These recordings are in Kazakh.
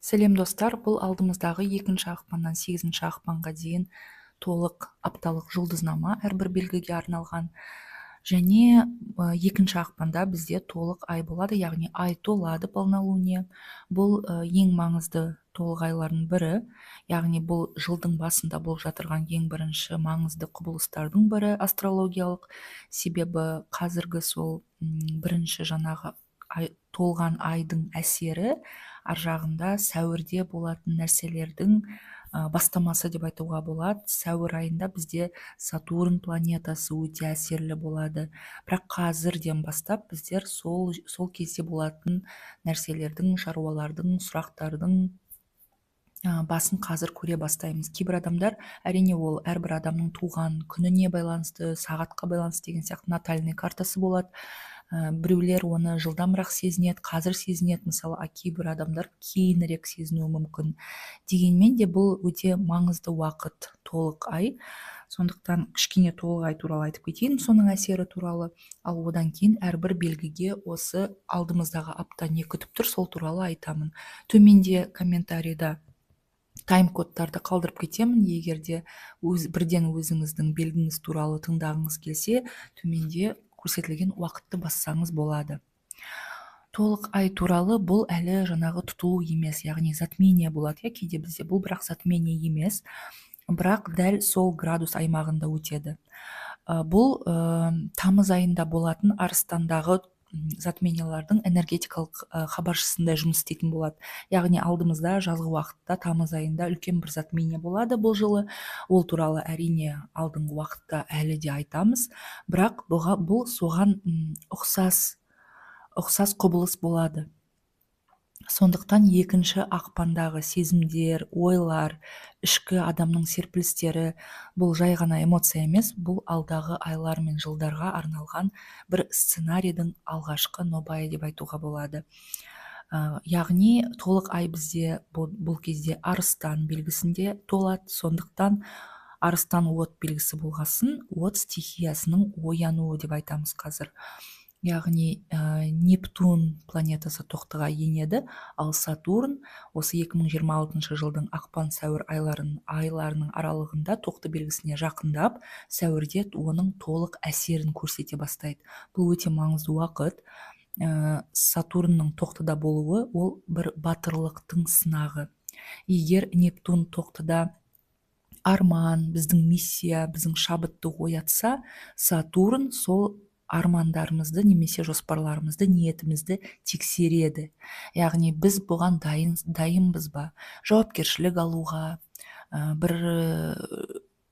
Сәлем, достар! Бұл алдымыздағы 2 ақпаннан 8 ақпанға дейін толық апталық жұлдызнама, әрбір белгіге арналған. Және 2 ақпанда бізде толық ай болады, яғни ай толады, полнолуние. Бұл ең маңызды толық айлардың бірі, яғни бұл жылдың басында болып жатырған ең бірінші маңызды құбылыстардың бірі астрологиялық. Себебі қазіргі сол бірінші жаңағы ай, толған айдың әсері ар жағында сәуірде болатын нәрселердің бастамасы деп айтуға болады. Сәуір айында бізде Сатурн планетасы өте әсерлі болады, бірақ қазірден бастап біздер сол кезде болатын нәрселердің, шаруалардың, сұрақтардың басын қазір көре бастаймыз. Кейбір адамдар, әрине, ол әрбір адамның туған күніне байланысты, сағатқа байланысты деген сияқты, натальный картасы болады. Біреулер оны жылдамырақ сезінеді, қазір сезінеді мысалы, а кейбір адамдар кейінірек сезінуі мүмкін. Дегенмен де бұл өте маңызды уақыт, толық ай. Сондықтан кішкене толық ай туралы айтып кетейін, соның әсері туралы. Ал одан кейін әрбір белгіге осы алдымыздағы апта не күтіп тұр, сол туралы айтамын. Төменде комментарийда тайм кодтарды қалдырып кетемін. Егер де бірден өзіңіздің белгіңіз туралы тыңдағыңыз келсе, төменде көрсетілген уақытты бассаңыз болады. Толық ай туралы: бұл әлі жаңағы тұтылу емес, яғни затмение болады, иә, кейде бізде бұл, бірақ затмение емес, бірақ дәл сол градус аймағында өтеді. Бұл тамыз айында болатын арыстандағы затмениялардың энергетикалық хабаршысындай жұмыс істейтін болады. Яғни алдымызда жазғы уақытта, тамыз айында үлкен бір затмение болады бұл жылы. Ол туралы, әрине, алдыңғы уақытта әлі де айтамыз, бірақ бұл соған ұқсас құбылыс болады. Сондықтан 2 ақпандағы сезімдер, ойлар, ішкі адамның серпілістері — бұл жай ғана эмоция емес, бұл алдағы айлар мен жылдарға арналған бір сценарийдің алғашқы нобайы деп айтуға болады. Яғни толық ай бізде бұл кезде арыстан белгісінде толады. Сондықтан арыстан от белгісі болғасын, от стихиясының оянуы деп айтамыз қазір. Яғни Нептун планетасы тоқтыға енеді, ал Сатурн осы 2026 жылдың ақпан, сәуір айларының аралығында тоқты белгісіне жақындап, сәуірде оның толық әсерін көрсете бастайды. Бұл өте маңызды уақыт. Сатурнның тоқтыда болуы — ол бір батырлықтың сынағы. Егер Нептун тоқтыда арман, біздің миссия, біздің шабытты оятса, Сатурн сол армандарымызды немесе жоспарларымызды, ниетімізді тексереді. Яғни біз бұған дайынбыз ба жауапкершілік алуға, бір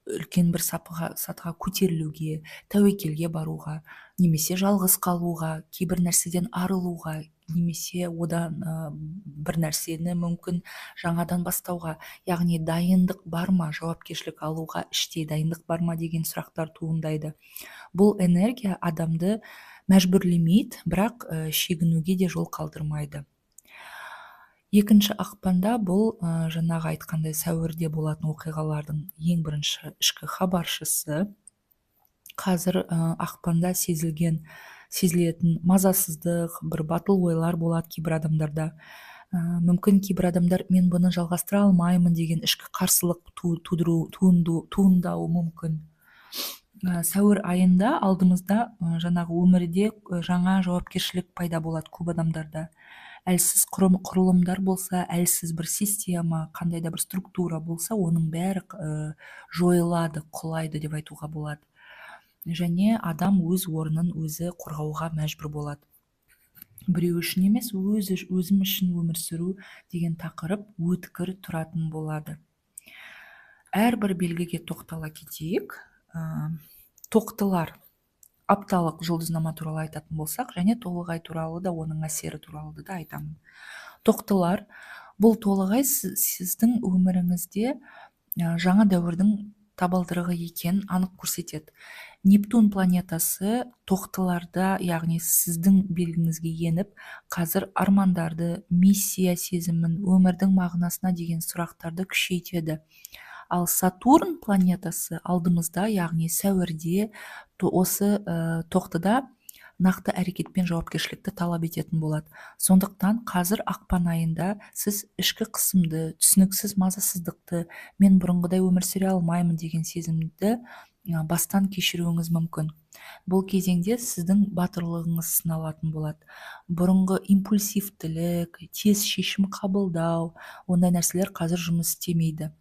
үлкен бір сатыға көтерілуге, тәуекелге баруға немесе жалғыз қалуға, кейбір нәрседен арылуға немесе одан бір нәрсені мүмкін жаңадан бастауға. Яғни дайындық бар ма, жауапкершілік алуға іштей дайындық бар ма деген сұрақтар туындайды. Бұл энергия адамды мәжбүрлемейді, бірақ шегінуге де жол қалдырмайды. 2 ақпанда бұл жаңағы айтқандай сәуірде болатын оқиғалардың ең бірінші ішкі хабаршысы. Қазір ақпанда сезілетін мазасыздық, бір батыл ойлар болады кейбір адамдарда. Мүмкін кейбір адамдар «мен бұны жалғастыра алмаймын» деген ішкі қарсылық тудыру туындауы мүмкін. Сәуір айында алдымызда жаңағы өмірде жаңа жауапкершілік пайда болады көп адамдарда. Әлсіз құрылымдар болса, әлсіз бір система, қандай да бір структура болса, оның бәрі жойылады, құлайды деп айтуға болады. Және адам өз орнын өзі қорғауға мәжбүр болады. Біреу үшін емес, өзі, өзім үшін өмір сүру деген тақырып өткір тұратын болады. Әрбір белгіге тоқтала кетейік. Тоқтылар, апталық жұлдызнама туралы айтатын болсақ және толық ай туралы да, оның әсері туралы да айтамын. Тоқтылар, бұл толық ай сіздің өміріңізде жаңа дәуірдің табалдырығы екенін анық көрсетеді. Нептун планетасы тоқтыларда, яғни сіздің белгіңізге еніп, қазір армандарды, миссия сезімін, өмірдің мағынасына деген сұрақтарды күшейтеді. Ал Сатурн планетасы алдымызда, яғни сәуірде осы тоқтыда нақты әрекет пен жауапкершілікті талап ететін болады. Сондықтан қазір ақпан айында сіз ішкі қысымды, түсініксіз мазасыздықты, мен бұрынғыдай өмір сүре алмаймын деген сезімді бастан кешіруіңіз мүмкін. Бұл кезеңде сіздің батырлығыңыз сыналатын болады. Бұрынғы импульсивтілік, тез шешім қабылдау, ондай нәрселер қазір жұмыс істемейді.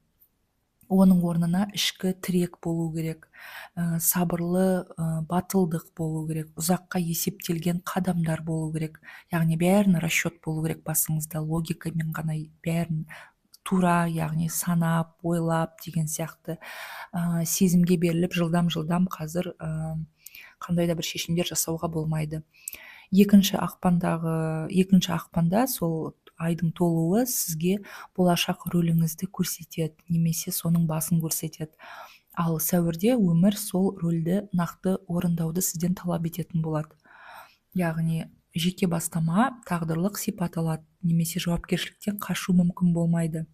Оның орнына ішкі тірек болу керек, сабырлы батылдық болу керек, ұзаққа есептелген қадамдар болу керек. Яғни бәрін расчет болу керек басыңызда, логикамен ғана бәрін тура, яғни санап, ойлап деген сияқты, сезімге беріліп жылдам-жылдам қазір қандай да бір шешімдер жасауға болмайды. Екінші ақпанда сол айдың толуы сізге болашақ рөліңізді көрсетеді, немесе соның басын көрсетеді. Ал сәуірде өмір сол рөлді нақты орындауды сізден талап ететін болады. Яғни жеке бастама тағдырлық сипат алады, немесе жауапкершіліктен қашу мүмкін болмайды.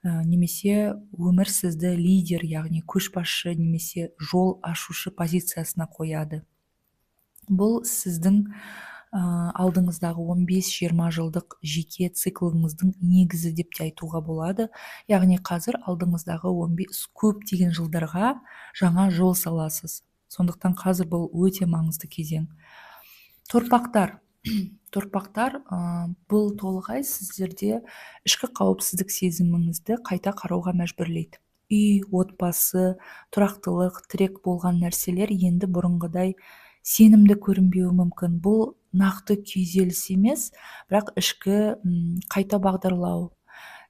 Немесе өмір сізді лидер, яғни көшбасшы немесе жол ашушы позициясына қояды. Бұл сіздің алдыңыздағы 15-20 жылдық жеке циклыңыздың негізі деп те айтуға болады. Яғни қазір алдыңыздағы 15 көптеген жылдарға жаңа жол саласыз. Сондықтан қазір бұл өте маңызды кезең. Торпақтар. Торпақтар, бұл толық ай сіздерде ішкі қауіпсіздік сезіміңізді қайта қарауға мәжбүрлейді. Үй, отбасы, тұрақтылық, тірек болған нәрселер енді бұрынғыдай сенімді көрінбеуі мүмкін. Бұл нақты күйзеліс емес, бірақ ішкі қайта бағдарлау.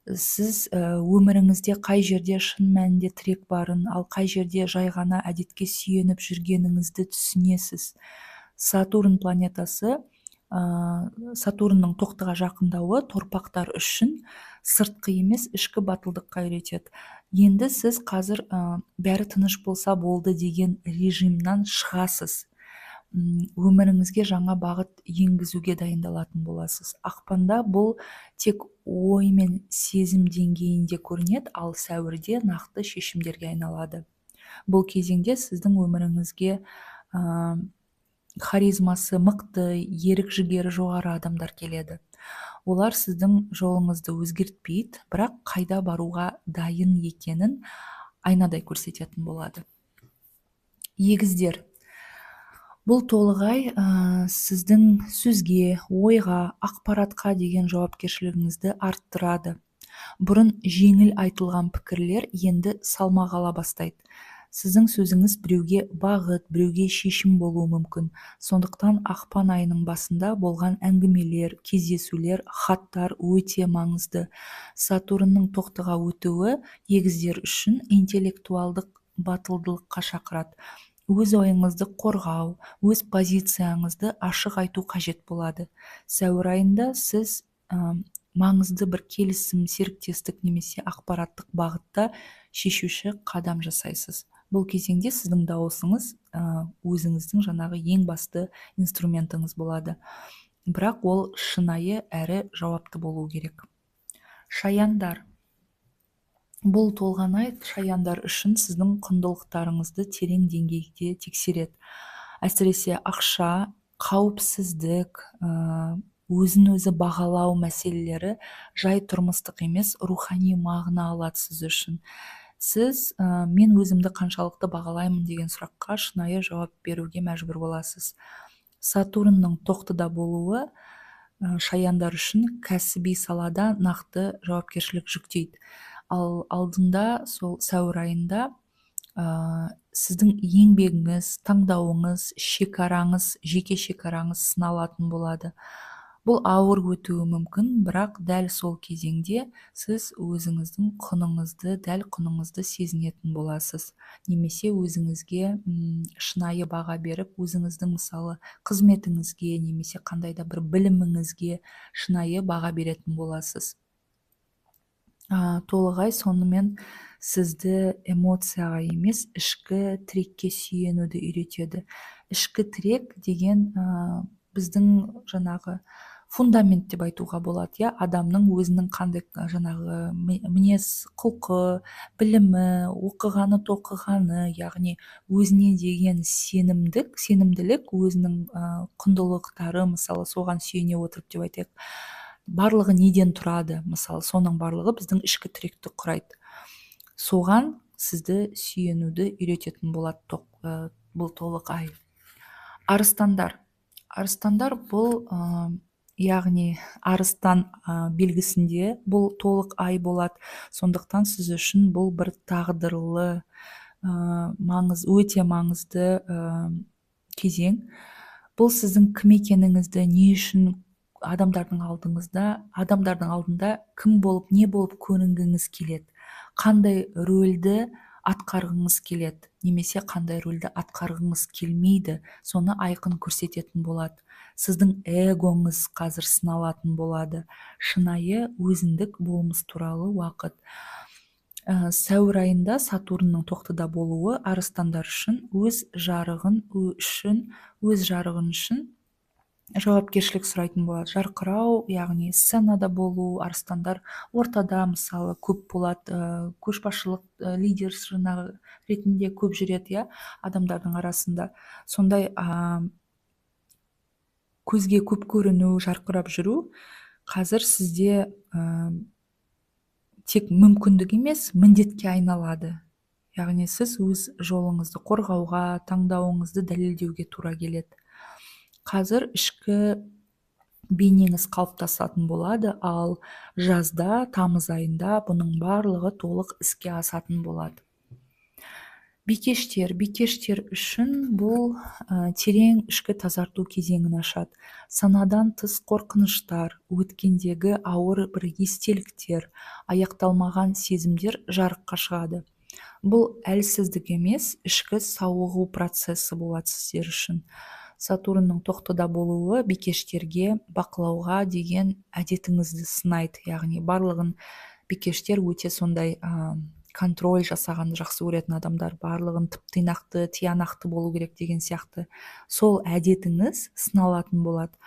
Сіз өміріңізде қай жерде шын мәнінде тірек барын, ал қай жерде жай ғана әдетке сүйеніп жүргеніңізді түсінесіз. Сатурн планетасы, Сатурнның тоқтыға жақындауы торпақтар үшін сыртқы емес, ішкі батылдыққа үйретеді. Енді сіз қазір бәрі тыныш болса болды деген режимнан шығасыз. Өміріңізге жаңа бағыт енгізуге дайындалатын боласыз. Ақпанда бұл тек ой мен сезім деңгейінде көрінеді, ал сәуірде нақты шешімдерге айналады. Бұл кезеңде сіздің өміріңізге харизмасы мықты, ерік-жігері жоғары адамдар келеді. Олар сіздің жолыңызды өзгертпейді, бірақ қайда баруға дайын екенін айнадай көрсететін болады. Егіздер. Бұл толық ай сіздің сөзге, ойға, ақпаратқа деген жауапкершілігіңізді арттырады. Бұрын жеңіл айтылған пікірлер енді салмақ ала бастайды. Сіздің сөзіңіз біреуге бағыт, біреуге шешім болуы мүмкін. Сондықтан ақпан айының басында болған әңгімелер, кездесулер, хаттар өте маңызды. Сатурнның тоқтыға өтуі егіздер үшін интеллектуалдық батылдылыққа шақырады. Өз ойыңызды қорғау, өз позицияңызды ашық айту қажет болады. Сәуір айында сіз маңызды бір келісім, серіктестік немесе ақпараттық бағытта шешуші қадам жасайсыз. Бұл кезеңде сіздің дауысыңыз өзіңіздің жаңағы ең басты инструментіңіз болады. Бірақ ол шынайы әрі жауапты болу керек. Шаяндар. Бұл толған ай шаяндар үшін сіздің құндылықтарыңызды терең деңгейде тексереді. Әсіресе ақша, қауіпсіздік, өзін-өзі бағалау мәселелері жай тұрмыстық емес, рухани мағына алады сіз үшін. Сіз мен өзімді қаншалықты бағалаймын деген сұраққа шынайы жауап беруге мәжбүр боласыз. Сатурнның тоқтыда болуы шаяндар үшін кәсіби салада нақты жауапкершілік жүктейді. Ал алдында сол сәуір айында сіздің еңбегіңіз, таңдауыңыз, шекараңыз, жеке шекараңыз сыналатын болады. Бұл ауыр өтуі мүмкін, бірақ дәл сол кезеңде сіз өзіңіздің құныңызды, дәл құныңызды сезінетін боласыз. Немесе өзіңізге шынайы баға беріп, өзіңіздің мысалы қызметіңізге немесе қандай да бір біліміңізге шынайы баға беретін боласыз. Толық ай сонымен сізді эмоцияға емес, ішкі тірекке сүйенуді үйретеді. Ішкі тірек деген біздің жаңағы Фундамент деп айтуға болады, иә, адамның өзінің қандай жаңағы мінез құлқы, білімі, оқығаны, тоқығаны, яғни өзіне деген сенімдік, сенімділік, өзінің құндылықтары, мысалы, соған сүйене отырып деп айтайық, барлығы неден тұрады, мысалы, соның барлығы біздің ішкі тіректі құрайды. Соған сізді сүйенуді үйрететін болады бұл толық ай. Арыстандар. Арыстандар бұл, яғни арыстан белгісінде бұл толық ай болады. Сондықтан сіз үшін бұл бір тағдырлы, өте маңызды кезең. Бұл сіздің кім екеніңізді, не үшін адамдардың алдыңызда, адамдардың алдында кім болып, не болып көрінгіңіз келеді, қандай рөлді атқарғыңыз келеді, немесе қандай рөлді атқарғыңыз келмейді, соны айқын көрсететін болады. Сіздің эгоңыз қазір сыналатын болады. Шынайы өзіндік болмыс туралы уақыт. Сәуір айында Сатурнның тоқтыда болуы арыстандар үшін өз жарығын үшін жауапкершілік сұрайтын болады. Жарқырау, яғни сценада болу, арыстандар ортада, мысалы, көп болады, көшбасшылық, лидер жаңағы ретінде көп жүреді, иә, адамдардың арасында. Сондай көзге көп көріну, жарқырап жүру қазір сізде тек мүмкіндік емес, міндетке айналады. Яғни сіз өз жолыңызды қорғауға, таңдауыңызды дәлелдеуге тура келеді. Қазір ішкі бейнеңіз қалыптасатын болады, ал жазда, тамыз айында бұның барлығы толық іске асатын болады. Бикештер. Бикештер үшін бұл терең ішкі тазарту кезеңін ашады. Санадан тыс қорқыныштар, өткендегі ауыр бір естеліктер, аяқталмаған сезімдер жарыққа шығады. Бұл әлсіздік емес, ішкі сауығу процесі болады сіздер үшін. Сатурнның тоқтыда болуы бикештерге бақылауға деген әдетіңізді сынайды. Яғни барлығын бикештер өте сондай контроль жасағанды жақсы көретін адамдар, барлығын тып-тыйнақты, тиянақты болу керек деген сияқты. Сол әдетіңіз сыналатын болады.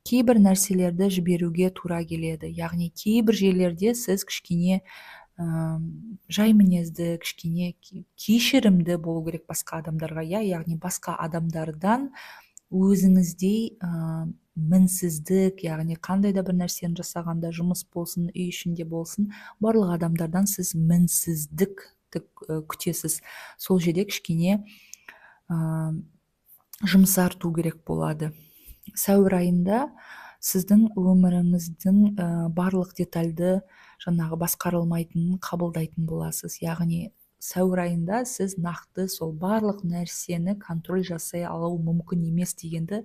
Кейбір нәрселерді жіберуге тура келеді. Яғни кейбір жерлерде сіз кішкене жай мінезді, кішкене кешірімді болу керек басқа адамдарға, иә, яғни басқа адамдардан өзіңіздей мінсіздік, яғни қандай да бір нәрсені жасағанда, жұмыс болсын, үй ішінде болсын, барлық адамдардан сіз мінсіздікті күтесіз. Сол жерде кішкене жұмсарту керек болады. Сәуір айында сіздің өміріңіздің барлық детальді жаңағы басқарылмайтынын қабылдайтын боласыз. Яғни сәуір айында сіз нақты сол барлық нәрсені контроль жасай алу мүмкін емес дегенді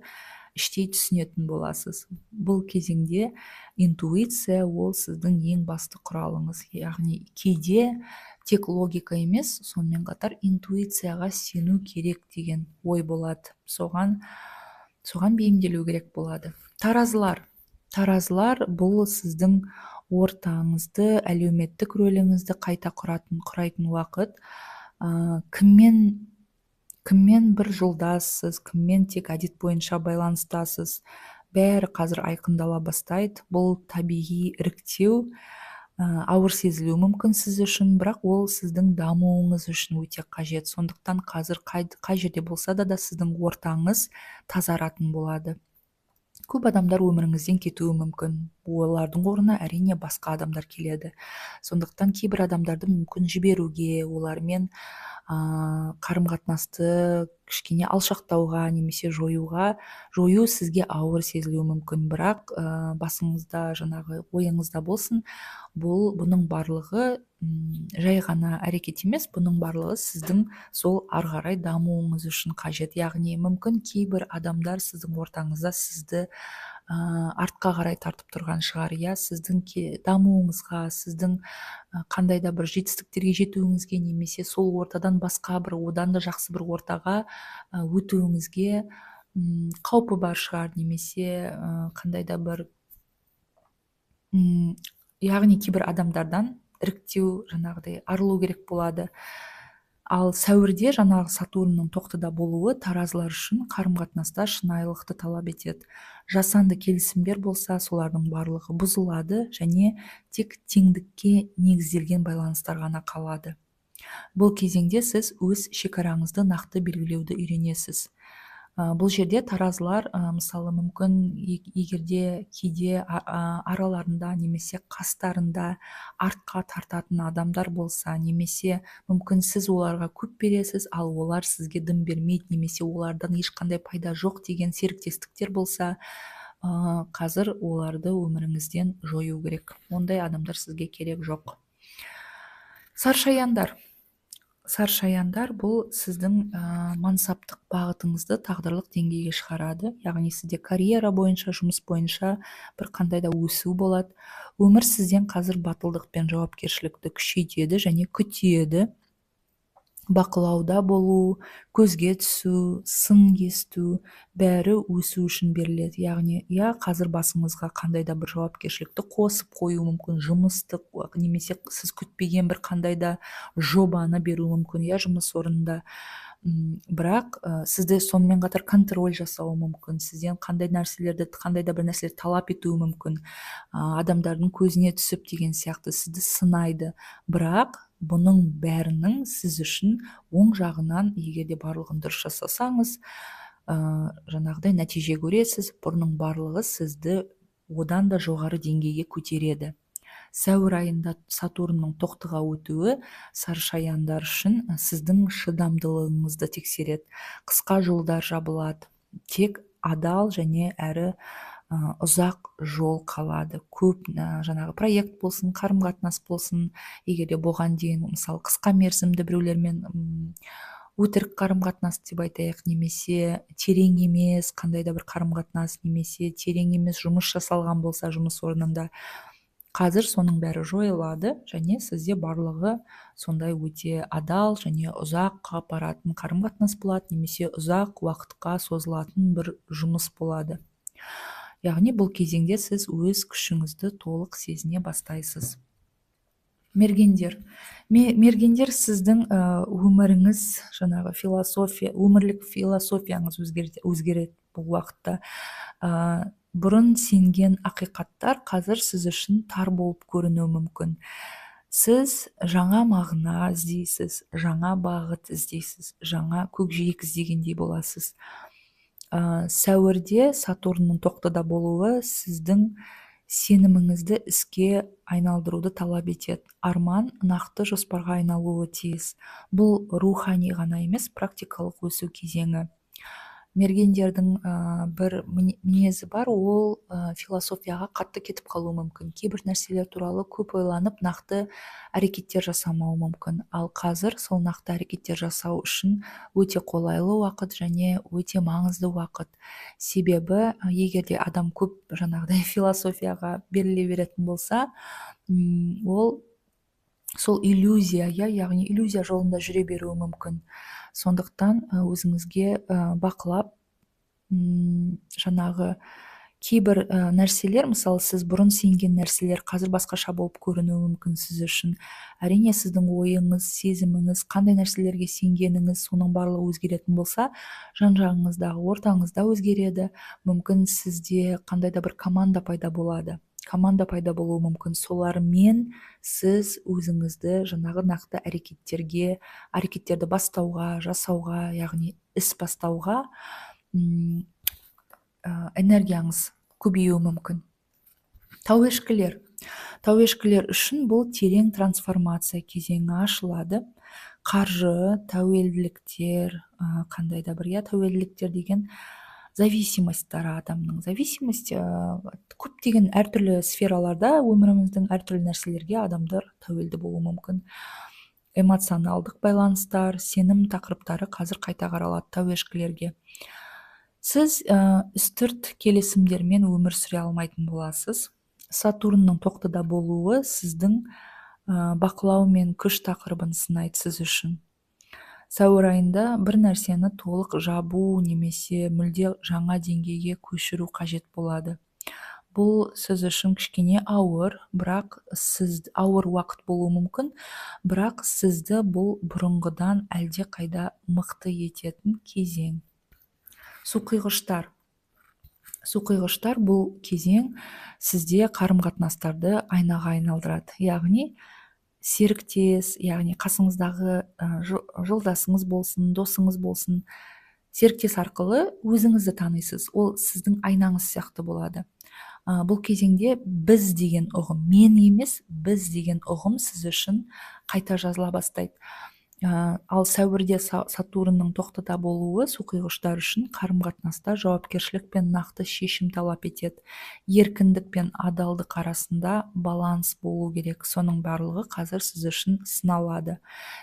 іштей түсінетін боласыз. Бұл кезеңде интуиция ол сіздің ең басты құралыңыз. Яғни кейде тек логика емес, сонымен қатар интуицияға сену керек деген ой болады. Соған бейімделу керек болады. Таразылар. Таразылар бұл сіздің ортаңызды, әлеуметтік рөліңізді қайта құрайтын уақыт. Кіммен бір жолдассыз, кіммен тек әдет бойынша байланыстасыз, бәрі қазір айқындала бастайды. Бұл табиғи іріктеу, ауыр сезілуі мүмкін сіз үшін, бірақ ол сіздің дамуыңыз үшін өте қажет. Сондықтан қазір қай жерде болса да сіздің ортаңыз тазаратын болады. Көп адамдар өміріңізден кетуі мүмкін. Олардың орнына әрине басқа адамдар келеді. Сондықтан кейбір адамдарды мүмкін жіберуге, олармен қарым-қатынасты кішкене алшақтауға немесе жою сізге ауыр сезілуі мүмкін. Бірақ басыңызда, жаңағы ойыңызда болсын, бұның барлығы жай ғана әрекет емес, бұның барлығы сіздің сол ары қарай дамуыңыз үшін қажет. Яғни мүмкін кейбір адамдар сіздің ортаңызда сізді артқа қарай тартып тұрған шығар, иә, сіздің дамуыңызға, сіздің қандай да бір жетістіктерге жетуіңізге немесе сол ортадан басқа бір, одан да жақсы бір ортаға өтуіңізге қаупі бар шығар, немесе қандай да бір, яғни кейбір адамдардан іріктеу, жаңағыдай арылу керек болады. Ал сәуірде жаңағы Сатурнның тоқтыда болуы таразылар үшін қарым-қатынаста шынайылықты талап етеді. Жасанды келісімдер болса, солардың барлығы бұзылады және тек теңдікке негізделген байланыстар ғана қалады. Бұл кезеңде сіз өз шекараңызды нақты белгілеуді үйренесіз. Бұл жерде таразылар, мысалы, мүмкін егерде кейде араларында немесе қастарында артқа тартатын адамдар болса, немесе мүмкін сіз оларға көп бересіз, ал олар сізге дым бермейді, немесе олардан ешқандай пайда жоқ деген серіктестіктер болса, қазір оларды өміріңізден жою керек. Ондай адамдар сізге керек жоқ. Саршаяндар. Саршаяндар бұл сіздің мансаптық бағытыңызды тағдырлық деңгейге шығарады. Яғни сізде карьера бойынша, жұмыс бойынша бір қандай да өсу болады. Өмір сізден қазір батылдық пен жауапкершілікті күшейтеді және күтеді. Бақылауда болу, көзге түсу, сын есту, бәрі өсу үшін беріледі. Яғни, я қазір басыңызға қандай да бір жауапкершілікті қосып қою мүмкін, жұмысты немесе сіз күтпеген бір қандай да жобаны беруі мүмкін, я жұмыс орнында. Бірақ сізді сонымен қатар контроль жасауы мүмкін, сізден қандай нәрселерді, қандай да бір нәрселерді талап етуі мүмкін, адамдардың көзіне түсіп деген сияқты сізді сынайды. Бірақ бұның бәрінің сіз үшін оң жағынан, егер де барлығын дұрыс жасасаңыз, жаңағыдай нәтиже көресіз, бұның барлығы сізді одан да жоғары деңгейге көтереді. Сәуір айында Сатурнның тоқтыға өтуі саршаяндар үшін сіздің шыдамдылығыңызды тексереді. Қысқа жолдар жабылады, тек адал және әрі ұзақ жол қалады. Көп жаңағы проект болсын, қарым-қатынас болсын, егер де бұған дейін мысалы қысқа мерзімді біреулермен өтірік қарым-қатынас деп айтайық, немесе терең емес қандай да бір қарым-қатынас, немесе терең емес жұмыс жасалған болса жұмыс орнында, қазір соның бәрі жойылады және сізде барлығы сондай өте адал және ұзаққа баратын қарым-қатынас болады, немесе ұзақ уақытқа созылатын бір жұмыс болады. Яғни бұл кезеңде сіз өз күшіңізді толық сезіне бастайсыз. Мергендер. Мергендер сіздің өміріңіз, жаңағы философия, өмірлік философияңыз өзгереді бұл уақытта. Бұрын сенген ақиқаттар қазір сіз үшін тар болып көрінуі мүмкін. Сіз жаңа мағына іздейсіз, жаңа бағыт іздейсіз, жаңа көкжиек іздегендей боласыз. Сәуірде Сатурнның тоқтыда болуы сіздің сеніміңізді іске айналдыруды талап етеді. Арман нақты жоспарға айналуы тиіс. Бұл рухани ғана емес, практикалық өсу кезеңі. Мергендердің бір мінезі бар, ол философияға қатты кетіп қалуы мүмкін. Кейбір нәрселер туралы көп ойланып, нақты әрекеттер жасамауы мүмкін. Ал қазір сол нақты әрекеттер жасау үшін өте қолайлы уақыт және өте маңызды уақыт. Себебі егер де адам көп жаңағыдай философияға беріле беретін болса, ол сол иллюзия, яғни иллюзия жолында жүре беруі мүмкін. Сондықтан өзіңізге бақылап, жаңағы кейбір нәрселер, мысалы сіз бұрын сенген нәрселер қазір басқаша болып көрінуі мүмкін сіз үшін. Әрине сіздің ойыңыз, сезіміңіз, қандай нәрселерге сенгеніңіз, соның барлығы өзгеретін болса, жан-жағыңыздағы ортаңыз да өзгереді. Мүмкін сізде қандай да бір команда пайда болады. Команда пайда болуы мүмкін. Солармен сіз өзіңізді жаңағы нақты әрекеттерді бастауға, жасауға, яғни іс бастауға энергияңыз көбеюі мүмкін. Тауешкілер. Тауешкілер үшін бұл терең трансформация кезеңі ашылады. Қаржы, тәуелділіктер, қандай да бір, тәуелділіктер деген зависимостьтар адамның. Зависимость көптеген әртүрлі сфераларда өміріміздің әртүрлі нәрселерге адамдар тәуелді болуы мүмкін. Эмоционалдық байланыстар, сенім тақырыптары қазір қайта қаралады тәуешкілерге. Сіз үстірт келісімдермен өмір сүре алмайтын боласыз. Сатурнның тоқтыда болуы сіздің бақылау мен күш тақырыбын сынайды сіз үшін. Сәуір айында бір нәрсені толық жабу немесе мүлде жаңа деңгейге көшіру қажет болады. Бұл сіз үшін кішкене ауыр, бірақ сіз ауыр уақыт болуы мүмкін, бірақ сізді бұл бұрынғыдан әлде қайда мықты ететін кезең. Суқұйғыштар. Суқұйғыштар, бұл кезең сізде қарым-қатынастарды айнаға айналдырады. Яғни серіктес, яғни қасыңыздағы жолдасыңыз болсын, досыңыз болсын, серіктес арқылы өзіңізді танисыз. Ол сіздің айнаңыз сияқты болады. Бұл кезеңде біз деген ұғым, мен емес, біз деген ұғым сіз үшін қайта жазыла бастайды. Ал сәуірде Сатурнның тоқтыда болуы суқұйғыштар үшін қарым-қатынаста жауапкершілік пен нақты шешім талап етеді. Еркіндік пен адалдық арасында баланс болу керек. Соның барлығы қазір сіз үшін сыналады.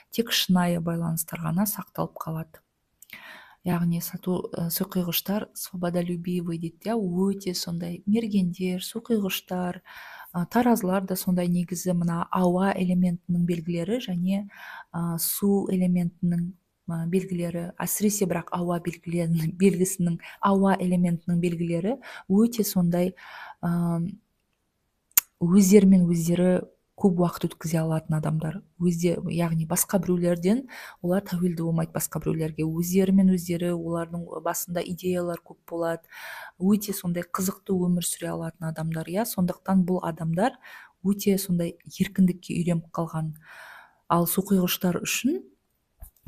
Тек шынайы байланыстар ғана сақталып қалады. Яғни суқұйғыштар свободолюбивый дейді, өте сондай мергендер, суқұйғыштар, таразылар да сондай. Негізі мына ауа элементінің белгілері және су элементінің белгілері, әсіресе бірақ ауа белгісінің, ауа элементінің белгілері өте сондай өздерімен өздері көп уақыт өткізе алатын адамдар. Өзде, яғни басқа біреулерден олар тәуелді болмайды, басқа біреулерге. Өздерімен өздері, олардың басында идеялар көп болады. Өте сондай қызықты өмір сүре алатын адамдар, иә. Сондықтан бұл адамдар өте сондай еркіндікке үйреніп қалған. Ал суқұйғыштар үшін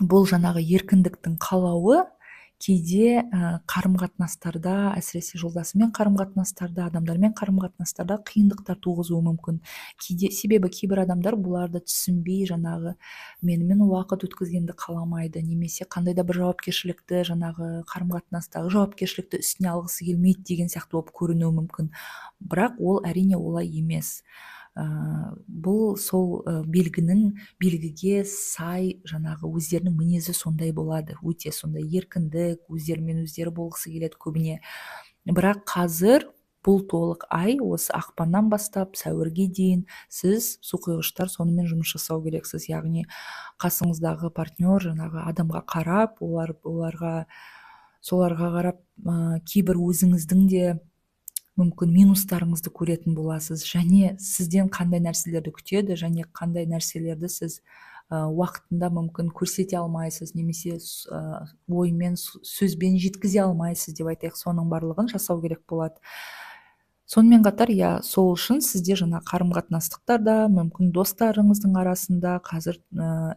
бұл жаңағы еркіндіктің қалауы кейде қарым-қатынастарда, әсіресе жолдасымен қарым-қатынастарда, адамдармен қарым-қатынастарда қиындықтар туғызуы мүмкін. Кейде, себебі кейбір адамдар бұларды түсінбей, жаңағы менімен уақыт өткізгенді қаламайды, немесе қандай да бір жауапкершілікті, жаңағы қарым-қатынастағы жауапкершілікті үстіне алғысы келмейді деген сияқты болып көрінуі мүмкін. Бірақ ол әрине олай емес. Бұл сол белгіге сай жаңағы өздерінің мінезі сондай болады, өте сондай еркіндік, өздерімен өздері болғысы келеді көбіне. Бірақ қазір бұл толық ай, осы ақпаннан бастап сәуірге дейін сіз, суқұйғыштар, сонымен жұмыс жасау керексіз. Яғни қасыңыздағы партнер, жаңағы адамға қарап, соларға қарап, кейбір өзіңіздің де мүмкін минустарыңызды көретін боласыз, және сізден қандай нәрселерді күтеді, және қандай нәрселерді сіз уақытында мүмкін көрсете алмайсыз, немесе оймен, сөзбен жеткізе алмайсыз деп айтайық, соның барлығын жасау керек болады. Сонымен қатар, иә, сол үшін сізде жаңа қарым-қатынастықтарда, мүмкін достарыңыздың арасында қазір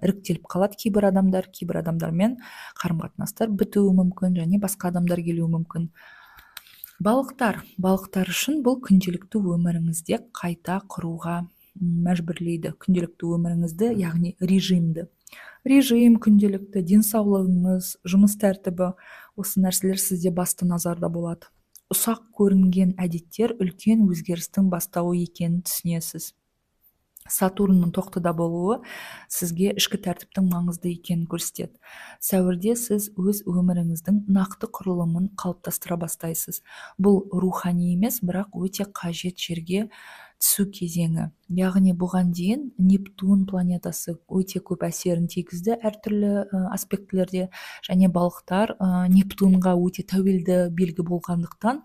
іріктеліп қалады кейбір адамдар, кейбір адамдармен қарым-қатынастар бітуі мүмкін, және басқа адамдар келуі мүмкін. Балықтар. Балықтар үшін бұл күнделікті өміріңізде қайта құруға мәжбүрлейді. Күнделікті өміріңізді, яғни режимді. Режим, күнделікті, денсаулығыңыз, жұмыс тәртібі, осы нәрселер сізде басты назарда болады. Ұсақ көрінген әдеттер үлкен өзгерістің бастауы екенін түсінесіз. Сатурнның тоқтыда болуы сізге ішкі тәртіптің маңызды екенін көрсетеді. Сәуірде сіз өз өміріңіздің нақты құрылымын қалыптастыра бастайсыз. Бұл рухани емес, бірақ өте қажет жерге түсу кезеңі. Яғни бұған дейін Нептун планетасы өте көп әсерін тигізді әртүрлі аспектілерде, және балықтар Нептунға өте тәуелді белгі болғандықтан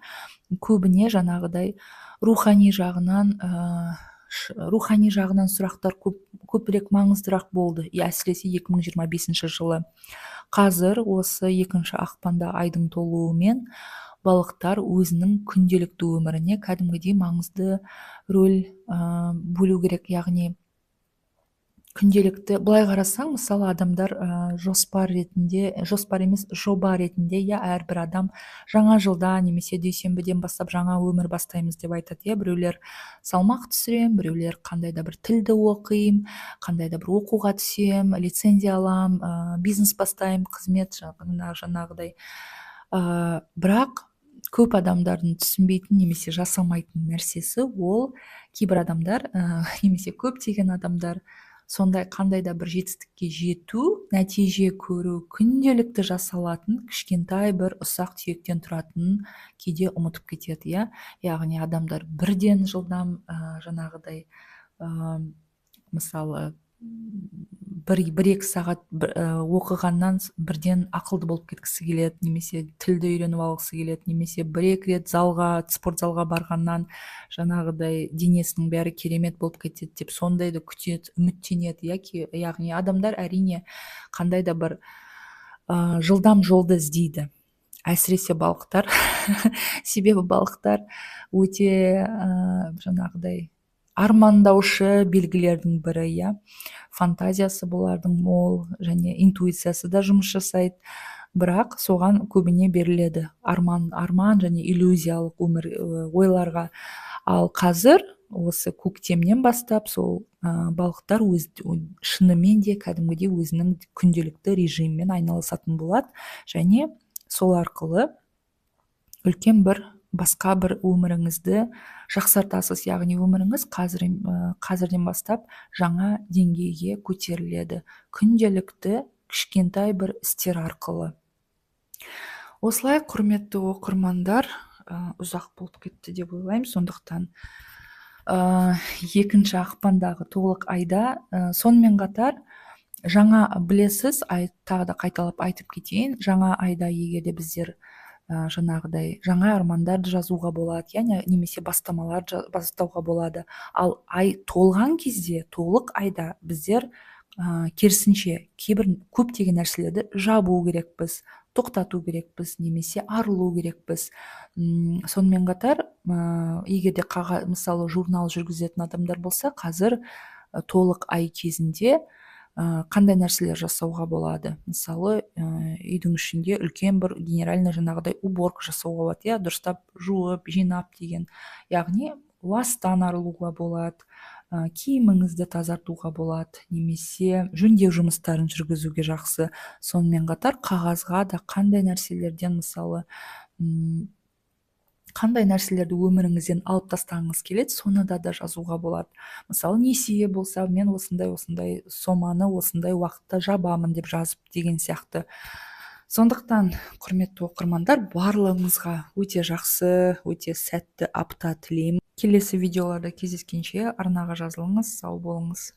көбіне жаңағыдай рухани жағынан сұрақтар көбірек маңыздырақ болды, әсіресе 2025 жылы. Қазір осы 2 ақпанда айдың толуымен балықтар өзінің күнделікті өміріне кәдімгідей маңызды рөл бөлу керек. Яғни күнделікті, былай қарасаң, мысалы, адамдар жоспар ретінде, жоспар емес, жоба ретінде, я әрбір адам жаңа жылда немесе дүйсенбіден бастап жаңа өмір бастаймыз деп айтады. Я біреулер салмақ түсірем, біреулер қандай да бір тілді оқимын, қандай да бір оқуға түсем, лицензия алам, бизнес бастаймын, қызмет жаңағыдай. Бірақ көп адамдардың түсінбейтін немесе жасамайтын нәрсесі ол кейбір адамдар немесе көптеген адамдар сондай қандай да бір жетістікке жету, нәтиже көру, күнделікті жасалатын кішкентай бір ұсақ түйектен тұратынын кейде ұмытып кетеді, иә. Яғни адамдар бірден жылдам жаңағыдай, мысалы, бір екі сағат оқығаннан бірден ақылды болып кеткісі келеді, немесе тілді үйреніп алғысы келеді, немесе бір екі рет спорт залға барғаннан жаңағыдай денесінің бәрі керемет болып кетеді деп сондайды күтеді, үміттенеді, иә. Яғни адамдар, әрине, қандай да бір жылдам жолды іздейді, әсіресе балықтар. Себебі балықтар өте жаңағыдай армандаушы белгілердің бірі, иә. Фантазиясы бұлардың мол және интуициясы да жұмыс жасайды, бірақ соған көбіне беріледі, арман және иллюзиялық өмір, ойларға. Ал қазір осы көктемнен бастап сол балықтар өз шынымен де кәдімгідей өзінің күнделікті режимімен айналысатын болады және сол арқылы үлкен бір басқа бір өміріңізді жақсартасыз. Яғни өміріңіз қазірден бастап жаңа деңгейге көтеріледі күнделікті кішкентай бір істер арқылы. Осылай, құрметті оқырмандар, ұзақ болып кетті деп ойлаймын. Сондықтан 2 ақпандағы толық айда, сонымен қатар жаңа, білесіз, тағы да қайталап айтып кетейін, жаңа айда егер де біздер жаңағыдай жаңа армандарды жазуға болады, иә, немесе бастамалар бастауға болады. Ал ай толған кезде, толық айда біздер керісінше кейбір көптеген нәрселерді жабу керекпіз, тоқтату керекпіз немесе арылу керекпіз. Сонымен қатар егер де мысалы, журнал жүргізетін адамдар болса, қазір толық ай кезінде қандай нәрселер жасауға болады? Мысалы, үйдің ішінде үлкен бір генеральный жаңағыдай уборка жасауға болады, иә, дұрыстап жуып, жинап деген. Яғни ластан арылуға болады, киіміңізді тазартуға болады немесе жөндеу жұмыстарын жүргізуге жақсы. Сонымен қатар қағазға да қандай нәрселерден, мысалы, қандай нәрселерді өміріңізден алып тастағыңыз келеді, соны да жазуға болады. Мысалы, несие болса, мен осындай осындай соманы осындай уақытта жабамын деп жазып деген сияқты. Сондықтан, құрметті оқырмандар, барлығыңызға өте жақсы, өте сәтті апта тілеймін. Келесі видеоларда кездескенше арнаға жазылыңыз. Сау болыңыз.